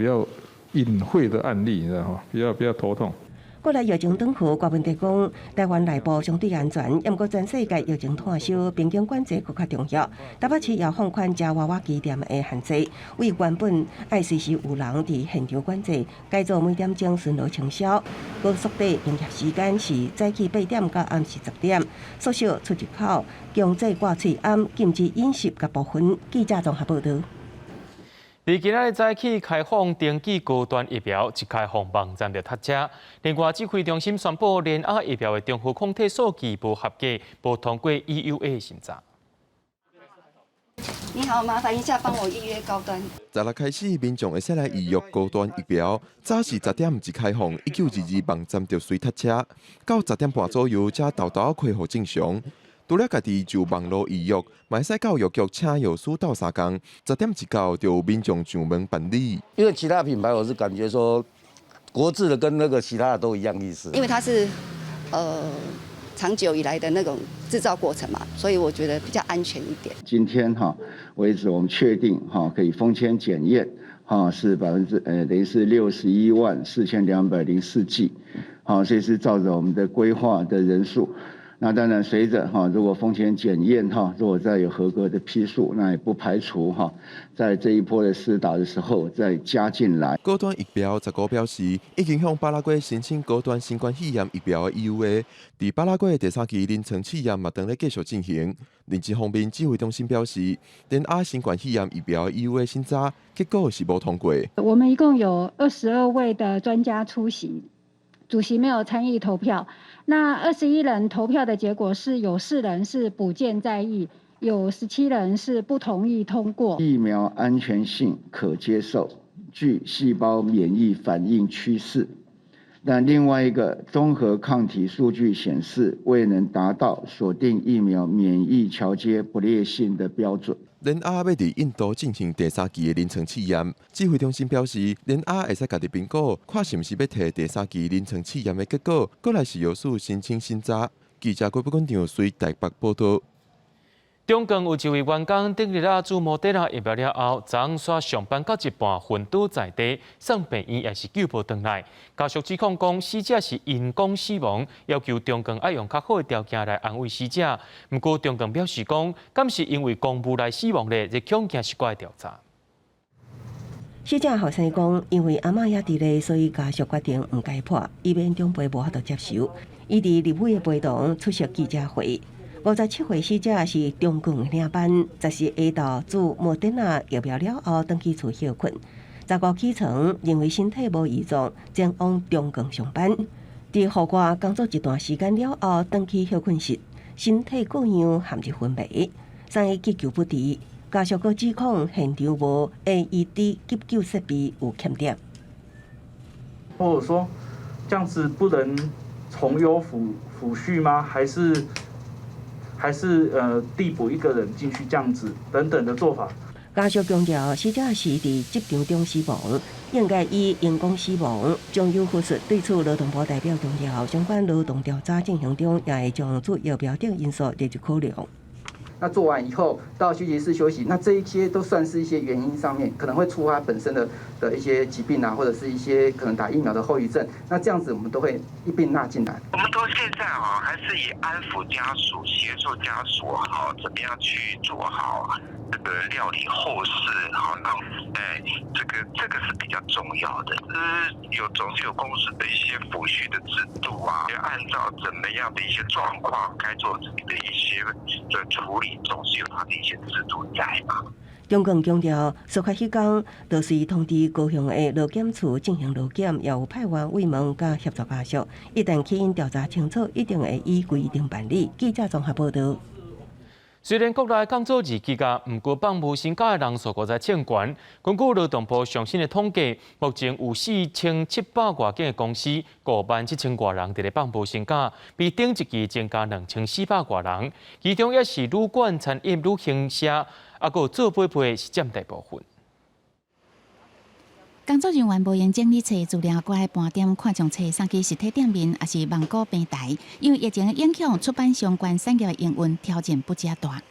隱晦的案例，你知道嗎？比較頭痛。國內疫情轉好，郭文哲講，台灣內部相對安全，毋過全世界疫情炭燒，邊境管制閣較重要。台北市也放寬食娃娃機店的限制，為原本愛隨時有人佇現場管制，改做每點鐘巡邏清消。閣縮短營業時間是早起8點到暗時10點，縮小出入口，強制掛喙罨，禁止飲食佮部分。記者綜合報導。佇今仔日早起開放登記高端疫苗，一開放網站就塞車。另外，指揮中心宣布，聯亞疫苗的中和抗體數據無合格，無通過 EUA 審查。你好，麻煩一下幫我預約高端。 16開始，民眾會使來預約高端疫苗。早時10點一開放，1922網站就隨塞車，到10點半左右才沓沓恢復正常。除了家己就網路預約，嘛會使到藥局請藥師鬥相共。10點一到，就有民眾上門辦理。因為其他品牌，我是感覺說國製的跟那個其他的都一樣意思。因為它是長久以來的那種製造過程嘛，所以我覺得比較安全一點。今天哈為止，我們確定哈可以封簽檢驗哈是百分之等於是614,204劑，好，所以是照着我們的規劃的人數。那當然，隨着哈如果封簽檢驗哈，如果再有合格的批數，那也不排除哈，在這一波的施打的時候再加進來。高端疫苗15表示，已經向巴拉圭申請高端新冠肺炎疫苗的 EUA，佇巴拉圭的第三期臨床試驗嘛，當咧繼續進行。另一方面，指揮中心表示，聯亞新冠肺炎疫苗 EUA 審查結果是無通過。我們一共有22位的專家出席。主席沒有參與投票，那21人投票的結果是有4人是補件再議，有17人是不同意通過。疫苗安全性可接受，具細胞免疫反應趨勢，但另外一個綜合抗體數據顯示未能達到鎖定疫苗免疫橋接不劣性的標準。聯亞欲佇印度進行第三期的臨床試驗，指揮中心表示，聯亞會使家己評估，看是毋是欲提第三期臨床試驗的結果，閣來食藥署申請審查。記者郭不管長隨台北報道。中鋼有一位員工頂日仔注莫德納疫苗了後，昨昏煞上班到一半昏倒在地，送病院也是救無轉來。家屬指控講死者是因公死亡，要求中鋼愛用較好的條件來安慰死者。毋過中鋼表示講，敢是因為公務來死亡咧，這恐驚是閣愛調查。死者後生講，因為阿嬤猶佇咧，所以家屬決定毋解剖，以免長輩無法度接受。伊佇立委的陪同出席記者會。57歲死者是中鋼領班，14下晝注莫德納疫苗了後，轉去厝歇睏。15起床，認為身體無異狀，前往中鋼上班。佇戶外工作一段時間了後，轉去歇睏室，身體各樣陷入昏迷，送醫急救不治。家屬閣指控現場無 AED 急救設備有欠點，或者說這樣子不能從優撫恤嗎？還是遞補一個人進去這樣子等等的做法。家屬強調，死者是佇職場中死亡，應該以因公死亡。中油復述對此，勞動部代表強調，相關勞動調查進行中，也會將主要標準因素列入考量。那做完以後到休息室休息，那這一些都算是一些原因上面可能會觸發本身的一些疾病啊，或者是一些可能打疫苗的後遺症。那這樣子我們都會一併納進來。我們到現在啊，還是以安撫家屬、協助家屬，好，怎麼樣去做好這個料理後事，好，讓哎，這個是比較重要的。有總是有公司的一些撫恤的制度啊，要按照怎麼樣的一些狀況該做的一些的處理。總是有它的一些制度在嘛。中鋼強調，事發彼工，就是通知高雄的勞檢處進行勞檢，也有派員慰問佮協助家屬。一旦起因調查清楚，一定會依規定辦理。記者綜合報道。雖然國內降做2期假，毋過放無薪假的人數閣再衝懸。根據勞動部上新的統計，目前有4700外間的公司，5萬7千外人佇咧放無薪假，比頂一期增加2400外人。其中也是旅館、餐飲、旅行社，啊，閣有做飛配是佔大部分。工作人員無閒整理冊資料，閣愛盤點看重冊送去實體店面，抑是網購平台。因為疫情的影響，出版相關產業的營運挑戰不止大。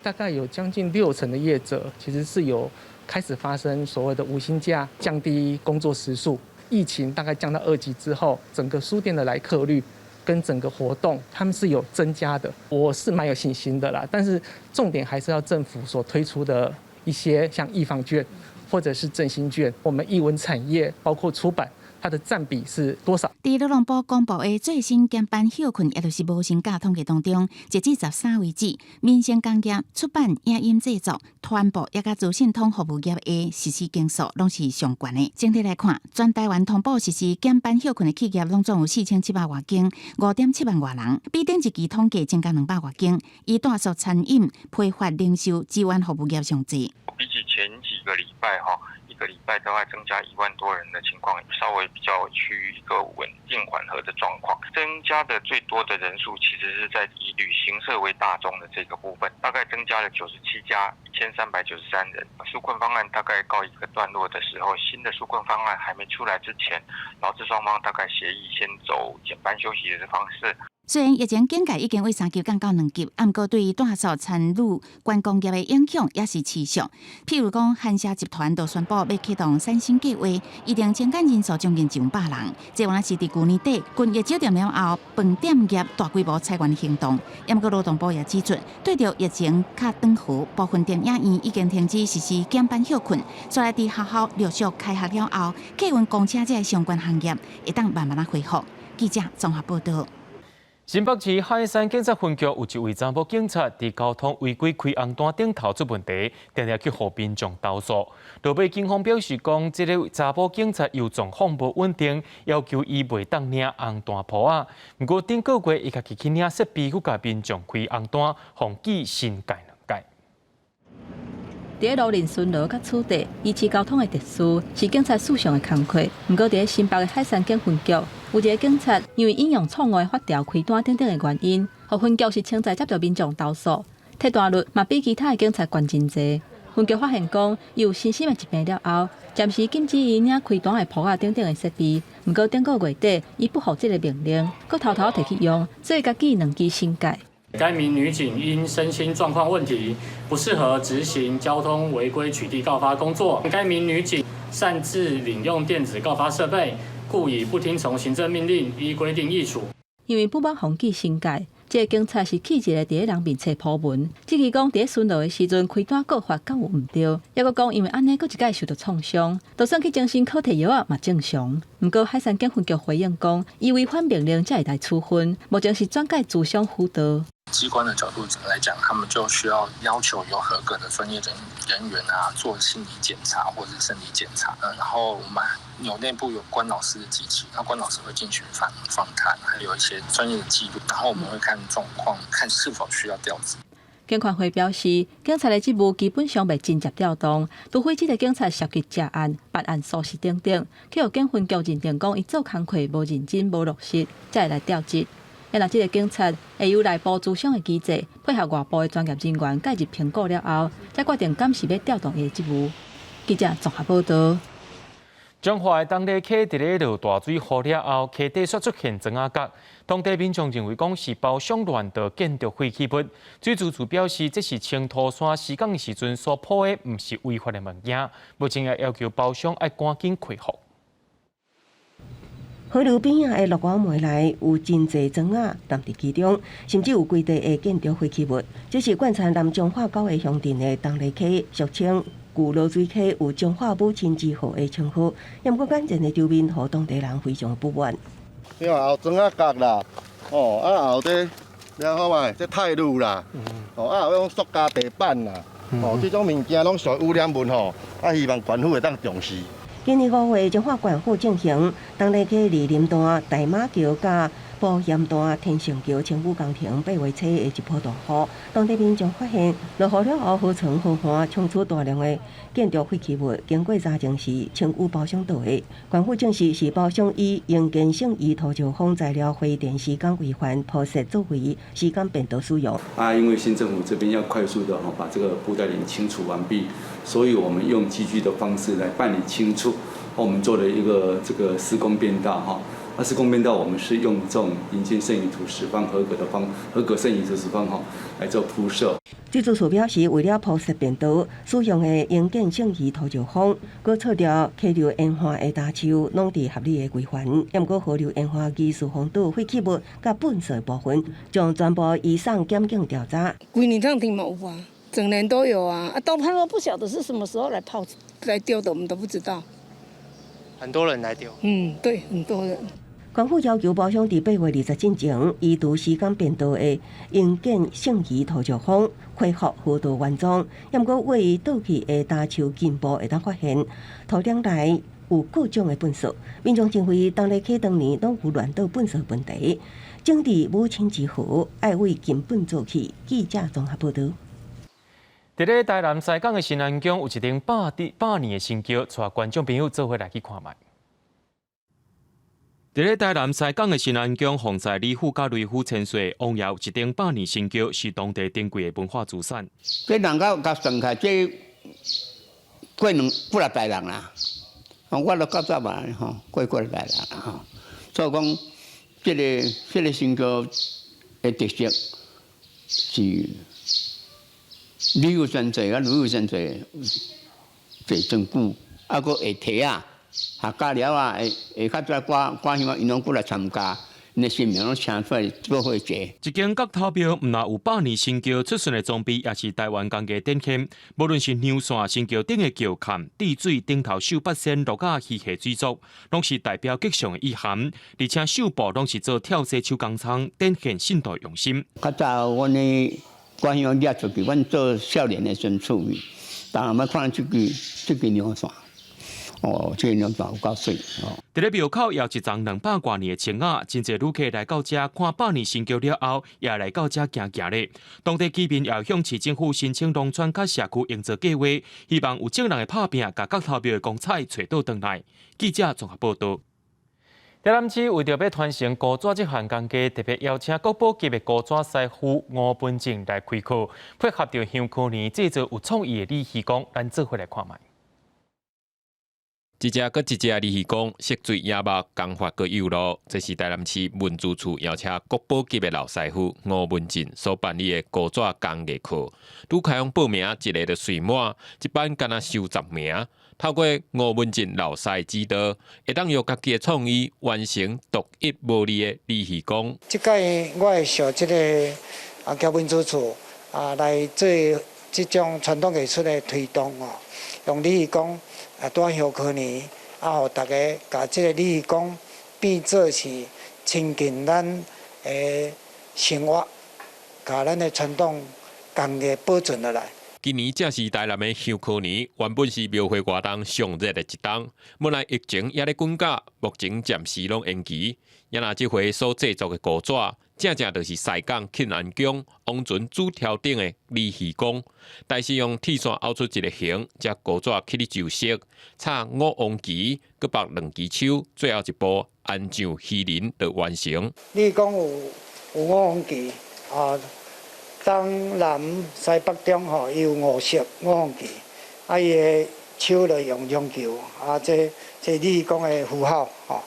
大概有將近6成的業者，其實是有開始發生所謂的無薪假、降低工作時數。疫情大概降到2級之後，整個書店的來客率跟整個活動，他們是有增加的。我是蠻有信心的啦，但是重點還是要政府所推出的一些像藝坊券，或者是振興券，我們藝文產業包括出版，它的佔比是多少？佇勞動部公布的最新減班歇睏，也就是無薪假統計當中，截至13為止，民生工業、出版、影音製作、傳播以及資訊通服務業的實施間數攏是上懸的。整體來看，全台灣通報實施減班歇睏的企業，攏總有4700外間，5.7萬外人，比頂一期統計增加200外間。以大數餐飲、批發、零售、資源服務業上濟。比起前幾個禮拜哈，一個禮拜大概增加1萬多人的情況，稍微比較趨於一個穩定緩和的狀況。增加的最多的人數，其實是在以旅行社為大宗的這個部分，大概增加了97家，1393人。紓困方案大概告一個段落的時候，新的紓困方案還沒出來之前，勞資雙方大概協議先走減班休息的方式。雖然疫情警戒已經為3級降到2級，毋過對於大數餐旅觀光業的影響也是持續。譬如講，漢翔集團就宣布欲啟動散薪計劃，預定精簡人數將近100人。這原來是佇舊年底群益酒店了後，飯店業大規模裁員行動。毋過勞動部也指出，對著疫情較轉好，部分電影院已經停止實施減班歇睏，所以佇學校陸續開學了後，客運公車這个相關行業會當慢慢仔恢復。記者綜合報道。新北市海山警察分局有一位查某警察佇交通違規開紅單頂頭出問題，定定去予民眾投訴。落尾警方表示講，這个查某警察有狀況無穩定，要求伊袂當領紅單簿仔。毋過頂個月伊家己去領設備，閣共民眾開紅單，予記申誡兩解。佇咧路面巡邏佮取締，維持交通的秩序，是警察至上的工課。毋過佇咧新北的海山警分局，有一个警察因為引用錯誤的法條開單等等的原因，予分局是稱在接著民眾投訴，退單率嘛比其他的警察懸真濟。分局發現講，伊有身心的疾病了後，暫時禁止伊領開單的簿仔等等的設備。毋過頂個月底，伊不服這个命令，閣偷偷提去用，所以共記兩支申誡。該名女警因身心狀況問題，不適合執行交通違規取締告發工作。該名女警擅自領用電子告發設備，故以不聽從行政命令，依規定議處。因為不滿予記申誡，這个警察是氣一个佇咧人面前鋪文，只是講佇咧巡邏的時陣開單告發敢有毋對，抑閣講因為按呢閣一擺受著創傷，就算去精神科提藥仔嘛正常。毋過海山警分局回應講，伊違反命令才會來處分，目前是轉介諮商輔導。機關的角度來講，他們就需要要求有合格的專業人員啊，做心理檢查或者生理檢查。然後我們有內部有關老師的機制，那關老師會進行訪談，還有一些專業的記錄，然後我們會看狀況，看是否需要調職。警權會表示，警察的職務基本上袂直接調動，除非這个警察涉及詐案、辦案疏失等等，去予警分局認定講伊做工課無認真、無落實，才會來調職。若這个警察會由內部諮商的機制，配合外部的專業人員介入評估了後，才決定敢是欲調動伊的職務。記者綜合報道。彰化的東麗溪佇咧落大水雨了後，溪底煞出現庄仔角，當地民眾認為講是包商亂倒建築廢棄物。水資處表示，這是清土山施工的時陣所鋪的，毋是違法的物件。目前也要求包商愛趕緊恢復。河流邊仔的鹿仔糜內有真濟庄仔澹佇其中，甚至有規塊的建築廢棄物。這是貫穿南彰化九个鄉鎮的東麗溪，俗稱舊濁水溪，有彰化母親之河的稱號。毋過眼前的場面，予當地人非常不滿。你看後庄仔角啦，哦，啊後這，你看覓，這泰鋁啦，哦，啊後種塑膠地板啦，哦，這種物件攏屬於污染物吼，啊，希望縣府會當重視。今年5月，彰化縣府進行東麗溪二林段大馬橋佮埔鹽段天成橋清淤工程8月初的一波大雨，當地民眾發現落雨了後，河床河岸沖出大量的建築廢棄物，經過查證是清淤包商倒的。縣府證實是包商以營建剩餘土石方材料回填施工規範鋪設作為施工便道使用。啊，因為縣政府這邊要快速的把這個布袋蓮清除完畢，所以我們用機具的方式來辦理清除。我們做了一個這個施工便道哈。那施工便道，我們是用這種營建剩餘土石方合格的方合格剩餘土石方哈來做鋪設。水資處表示，為了鋪設便道，使用的營建剩餘土石方，閣撤掉溪流沿岸的大樹，攏佇合理的規範。毋過河流沿岸疑似荒倒廢棄物佮糞掃部分，將全部移送檢警調查。規年當天嘛有啊，整年都有啊，啊，都他都不曉得是什麼時候來拋來丟的，我們都不知道。很多人來丟。嗯，對，很多人。縣府要求包商佇8月20進前，依照時間變道的營建聖魚塗石坊，恢復河道原狀。毋過位於倒去的焦樹根部會當發現土頂內有各種的糞掃，民眾認為當日起當年攏有亂倒糞掃問題，整治母親之河愛為根本做起。記者綜合報導。佇咧台南西港的新安宮有一頂百年的神轎，帶觀眾朋友做伙來去看覓。佇咧台南西港的新安宮，鳳在李府佮雷府千歲王爺有一頂百年神轎，是當地珍貴的文化資產。這人家共算起來，這過兩幾若代人啦。我都較早嘛吼，過幾若代人吼。所以講，這個神轎的特色是李府千歲佮雷府千歲坐真久，啊，閣會提啊。客家了啊，會會較早歌歌鄉啊，𪜶攏過來參加，𪜶的新娘攏請出來做伙坐。這間角頭廟毋但有百年神轎出巡的裝備，也是台灣工藝展現。無論是娘線、神轎頂的轎崁、滴水頂頭繡八仙鹿仔魚蝦水族，攏是代表吉祥的意涵。而且繡布攏是做跳紗手工廠，展現信徒用心。較早阮的歌鄉掠出去，阮做少年的時陣出去，但後仔看這支娘線。哦，這個娘線有夠媠哦。佇咧廟口也有一叢200外年的青仔，真濟旅客來到遮看百年神轎了後，也來到遮行行咧。當地居民也向市政府申請農村佮社區營造計劃，希望有眾人會拍拚，共角頭廟的光彩揣倒轉來。記者綜合報導。台南市為著欲傳承高紙這項工藝，特別邀請國寶級的高紙師傅吳文正來開課，配合著香箍年製作有創意的鯉魚公，咱做伙來看覓。一隻閣一隻鯉魚公，色水野目，工法閣幼路。這是台南市文資處邀請國寶級的老師傅吳文進所辦理的高紙工藝課。拄開放報名，一下就隨滿，一班干焦收10名。透過吳文進老師指導，會當用家己的創意完成獨一無二的鯉魚公。這擺我會受這个啊，叫文資處啊來做這種傳統藝術的推動哦，用鯉魚公。啊，拄香箍年，啊，予大家共這个鯉魚公變做是親近咱的生活，共咱的傳統工藝保存落來。今年正是台南的香箍年，原本是廟會活動上熱的一冬，無奈疫情猶咧滾絞，目前暫時攏延期。也若這回所製作的高紙，正正就是西港慶安宮王船主柱頂的鯉魚公，但是用鐵線拗出一个形，將高紙起咧上色，插五王旗，閣縛兩支手，最後一步安上魚鱗就完成。鯉魚公有五王旗啊，東南西北中吼，伊有五色五王旗，啊，伊的手就用絨球，啊，這鯉魚公的符號吼。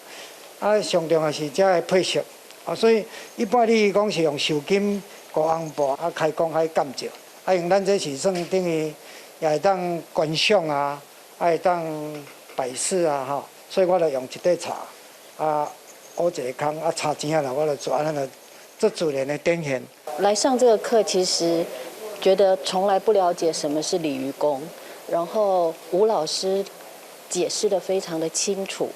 啊，上重要是這个配色，啊，所以一般鯉魚公是用繡金糊紅布啊，開光來鑑照，啊，用咱這是算等於也會當觀賞啊，啊會當擺飾啊，吼，所以我就用一塊柴，啊，挖一个空，啊，插錢仔啦，我就做按呢就做自然的展現。來上這個課，其實覺得從來不了解什麼是鯉魚公，然後吳老師解釋得非常的清楚。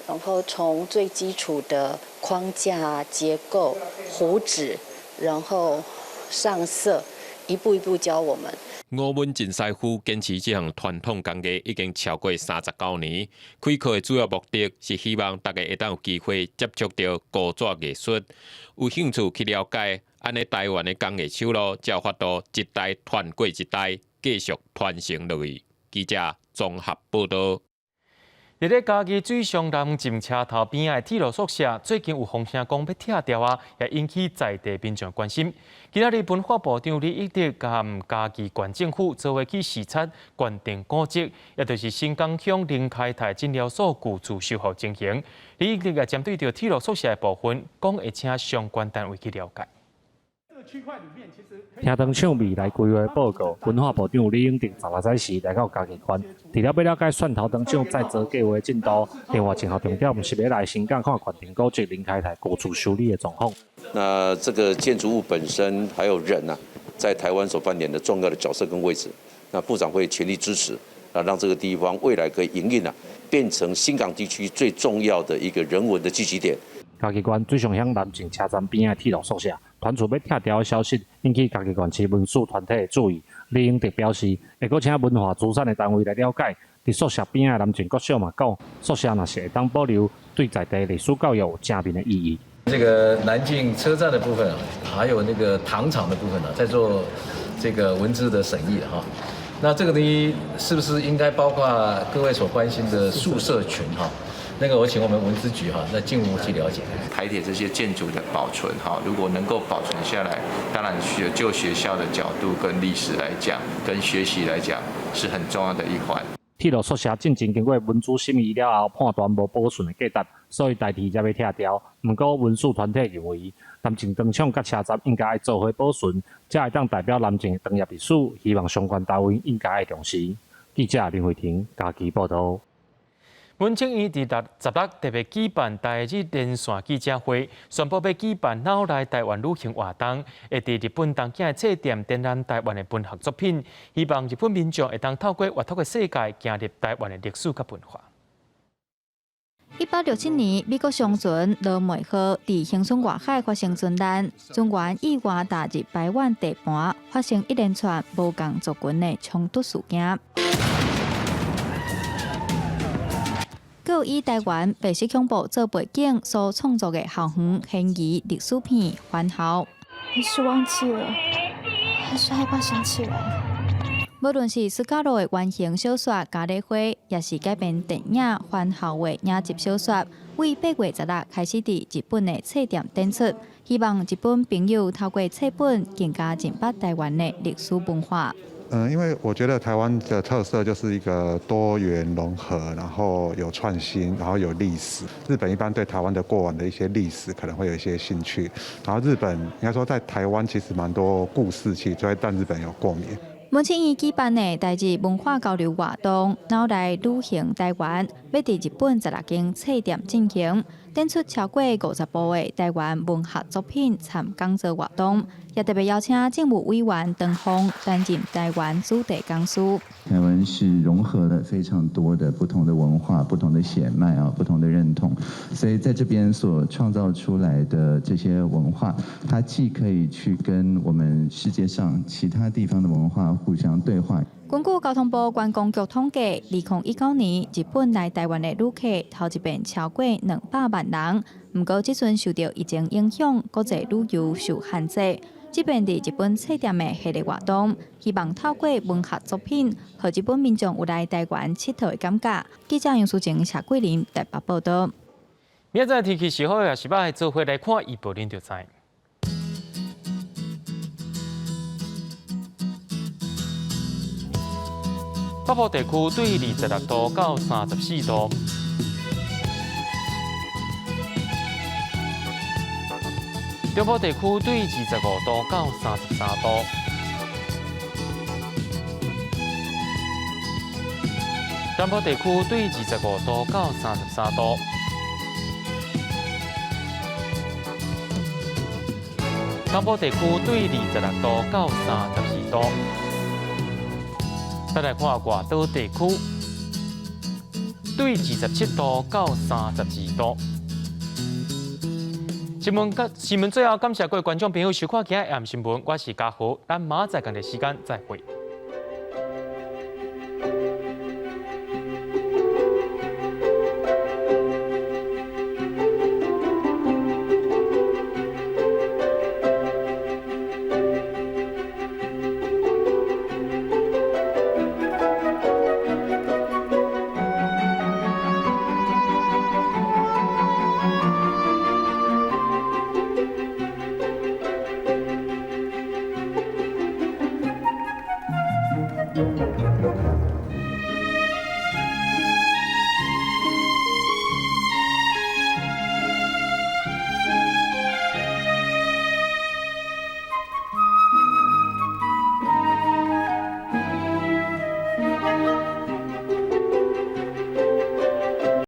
然後從最基礎的框架結構、糊紙，然後上色，一步一步教我們。吳文進師傅堅持這項傳統工藝已經超過39年。開課的主要目的是希望大家會當有機會接觸著高紙藝術，有興趣去了解，按呢台灣的工藝手路，才有法度一代傳過一代，繼續傳承落去。記者綜合報導。佇咧嘉義水上南站車頭邊仔的鐵路宿舍，最近有風聲講欲拆掉啊，也引起在地民眾關心。今仔日文化部長李永得佮嘉義縣政府做伙去視察縣定古蹟，也就是新港鄉林開泰診療所舊厝修復情形。李永得也針對著鐵路宿舍的部分，講會請相關單位去了解。聽當廠未來規劃報告，文化部長李永得16早時來到嘉義縣，除了欲了解蒜頭糖廠再造計劃進度，另外一項重點是欲來新港看縣定古蹟林開泰舊厝修理的狀況。那這個建築物本身還有人啊，在台灣所扮演的重要的角色跟位置，那部長會全力支持，那讓這個地方未來可以營運啊，變成新港地區最重要的一個人文的聚集點。嘉義縣水上鄉南靖車站邊仔鐵路宿舍傳出欲拆掉的消息，引起嘉義縣市文史團體的注意。李英哲表示，會閣請文化資產的單位來了解。佇宿舍邊仔的南靖國小嘛講，宿舍若是會當保留，對在地歷史教育有正面的意義。這個南靖車站的部分，還有那個糖廠的部分呢，在做這個文資的審議哈。那這個東西是不是應該包括各位所關心的宿舍群哈？那個我請我們文資局哈，那進一步去了解。台鐵這些建築的保存哈，如果能夠保存下來，當然就學校的角度跟歷史來講，跟學習來講，是很重要的一環。鐵路宿舍進前經過文資審議了後，判斷無保存的價值，所以台鐵才欲拆掉。毋過文史團體認為，南靖糖廠佮車站應該愛做伙保存，才會當代表南靖的糖業歷史。希望相關單位應該愛重視。記者林慧婷嘉義報導。文策院佇16特別舉辦台日連線記者會，宣布欲舉辦腦內台灣旅行活動，會佇日本東京的冊店展覽台灣的文學作品，希望日本民眾會當透過閱讀的世界，行入台灣的歷史佮文化。1867年，美國商船羅梅號佇恆春外海發生船難，船員意外踏入排灣地盤，發生一連串無仝族群的衝突事件。閣有以台灣白色恐怖做背景所創作的校園懸疑歷史片《返校》。你是忘記了，還是害怕想起來？無論是斯卡羅的原型小說《咖喱花》，抑是改編電影《返校》的影集小說，為8月16開始佇日本的冊店展出，希望日本朋友透過冊本更加認捌台灣的歷史文化。因為我覺得台灣的特色就是一個多元融合，然後有創新，然後有歷史。日本一般對台灣的過往的一些歷史可能會有一些興趣，然後日本應該說在台灣其實蠻多故事，其實就會讓日本有共鳴。文策院舉辦的台日文化交流活動，腦內旅行台灣，欲佇日本16間冊店進行，展出超過50部的台灣文學作品參講座活動，也特別邀請政務委員唐鳳擔任台灣主題講師。台灣是融合了非常多的不同的文化、不同的血脈啊、不同的認同，所以在這邊所創造出來的這些文化，它既可以去跟我們世界上其他地方的文化互相對話。根據交通部觀光局統計，2019年日本來台灣的旅客頭一遍超過200萬人。毋過這陣受著疫情影響，國際旅遊受限制。這遍佇日本冊店的系列活動，希望透過文學作品，予日本民眾有來台灣𨑨迌的感覺。記者楊淑晴、謝桂林台北報導。明仔載天氣是好抑是䆀，做伙來看預報，恁就知。北部地區對26度到34度，中部地區對25度到33度，南部地區對25度到33度，東部地區對26度到32度。再來看外島地區，對27度到32度。新聞最後感謝各位觀眾朋友收看今仔日新聞，我是嘉豪，咱明仔載仝個時間再會。